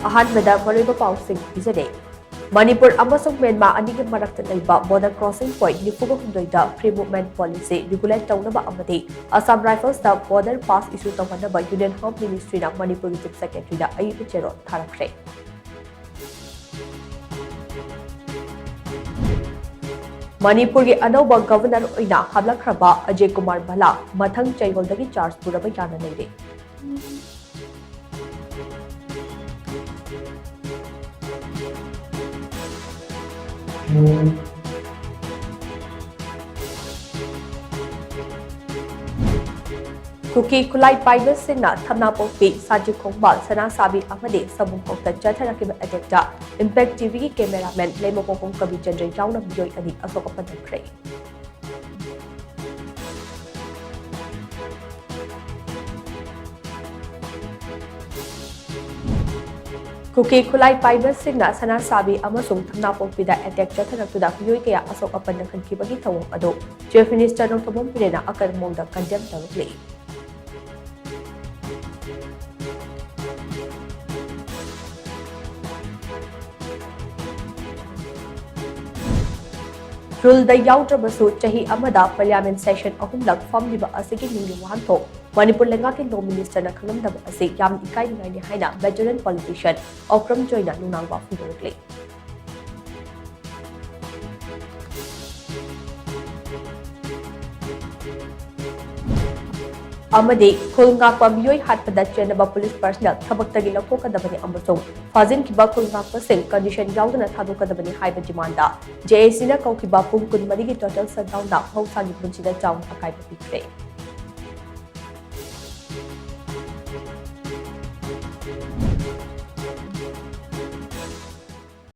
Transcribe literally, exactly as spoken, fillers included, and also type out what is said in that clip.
ꯑꯍꯥꯟꯕꯗ ꯃꯔꯨꯑꯣꯏꯕ ꯄꯥꯎꯁꯤꯡ ꯄꯤꯖꯔꯦ꯫ ꯃꯅꯤꯄꯨꯔ ꯑꯃꯁꯨꯡ ꯃ꯭ꯌꯥꯟꯃꯥꯔ ꯑꯅꯤꯒꯤ ꯃꯔꯛꯇ ꯂꯩꯕ border crossing point ꯅꯤꯐꯨꯒ ꯍꯨꯝꯗꯣꯏꯗ free movement policy regulate ꯇꯧꯅꯕ ꯑꯃꯗꯤ Assam Riflesꯇ border pass issue ꯇꯧꯍꯟꯅꯕ Union Home Ministryꯅ ꯃꯅꯤꯄꯨꯔꯒꯤ Chief Secretaryꯗ ꯑꯏꯕ ꯆꯦꯔꯣꯜ ꯊꯥꯔꯛꯈ꯭ꯔꯦ꯫ ꯃꯅꯤꯄꯨꯔꯒꯤ ꯑꯅꯧꯕ Governor ꯑꯣꯏꯅ ꯍꯥꯞꯂꯛꯈ꯭ꯔꯕ ꯑꯖꯌ ꯀꯨꯃꯥꯔ ꯚꯜꯂꯥ ꯃꯊꯪ ꯆꯌꯣꯜꯗꯒꯤ charge ꯄꯨꯔꯕ ꯌꯥꯅ ꯂꯩꯔꯦ꯫ ꯀꯨꯀꯤ ꯈꯨꯠꯂꯥꯏ ꯄꯥꯏꯕꯁꯤꯡꯅ ꯊꯝꯅꯥꯄꯣꯛꯄꯤ, ꯁꯥꯖꯤꯈꯣꯡꯕ, ꯁꯅꯥꯁꯥꯕꯤ ꯑꯃꯗꯤ ꯁꯃꯨꯈꯣꯛꯇ ꯆꯠꯊꯔꯛꯈꯤꯕ attackꯇ Impact TVꯒꯤ cameraman ꯂꯩꯃꯀꯣꯛꯄꯝ ꯀꯕꯤꯆꯟꯗ꯭ꯔ ꯌꯥꯎꯅ ꯃꯤꯑꯣꯏ ꯑꯅꯤ ꯑꯁꯣꯛ ꯑꯄꯟ ꯅꯪꯈ꯭ꯔꯦ꯫ ꯀꯨꯀꯤ ꯈꯨꯠꯂꯥꯏ ꯄꯥꯏꯕꯁꯤꯡꯅ ꯁꯅꯥꯁꯥꯕꯤ ꯑꯃꯁꯨꯡ ꯊꯝꯅꯥꯄꯣꯛꯄꯤꯗ attack ꯆꯠꯊꯔꯛꯇꯨꯅ ꯃꯤꯑꯣꯏ ꯀꯌꯥ ꯑꯁꯣꯛ ꯑꯄꯟ ꯅꯪꯍꯟꯈꯤꯕꯒꯤ ꯊꯧꯑꯣꯡ ꯑꯗꯨ Chief Minister ꯅꯣꯡꯊꯣꯝꯕꯝ ꯕꯤꯔꯦꯟꯅ ꯑꯀꯟꯕ ꯃꯑꯣꯡꯗ condemn ꯇꯧꯔꯛꯂꯤ꯫ Ruleꯗ ꯌꯥꯎꯗ꯭ꯔꯕꯁꯨ ꯆꯍꯤ ꯑꯃꯗ Parliament session ꯑꯍꯨꯝꯂꯛ ꯐꯝꯂꯤꯕ ꯑꯁꯤꯒꯤ ꯅꯨꯡꯒꯤ ꯋꯥꯍꯟꯊꯣꯛ ꯃꯅꯤꯄꯨꯔ ꯂꯩꯉꯥꯛꯀꯤ Law Ministerꯅ ꯈꯪꯂꯝꯗꯕ ꯑꯁꯤ ꯌꯥꯝꯅ ꯏꯀꯥꯏꯅꯤꯡꯉꯥꯏꯅꯤ ꯍꯥꯏꯅ veteran politician ꯑꯣꯀ꯭ꯔꯝ ꯖꯣꯏꯅ ꯅꯨꯡꯅꯥꯡꯕ ꯐꯣꯡꯗꯣꯔꯛꯂꯤ꯫ ꯑꯃꯗꯤ ꯈꯨꯜ ꯉꯥꯛꯄ ꯃꯤꯑꯣꯏ ꯍꯥꯠꯄꯗ ꯆꯦꯟꯅꯕ police personnel ꯊꯕꯛꯇꯒꯤ ꯂꯧꯊꯣꯛꯀꯗꯕꯅꯤ ꯑꯃꯁꯨꯡ ꯐꯥꯖꯤꯟꯈꯤꯕ ꯈꯨꯜ ꯉꯥꯛꯄꯁꯤꯡ condition ꯌꯥꯎꯗꯅ ꯊꯥꯗꯣꯛꯀꯗꯕꯅꯤ ꯍꯥꯏꯕ demandꯗ JACꯅ ꯀꯧꯈꯤꯕ ꯄꯨꯡ ꯀꯨꯟꯃꯔꯤꯒꯤ total shutdownꯗ ꯃꯍꯧꯁꯥꯒꯤ ꯄꯨꯟꯁꯤꯗ ꯆꯥꯎꯅ ꯑꯀꯥꯏꯕ ꯄꯤꯈ꯭ꯔꯦ꯫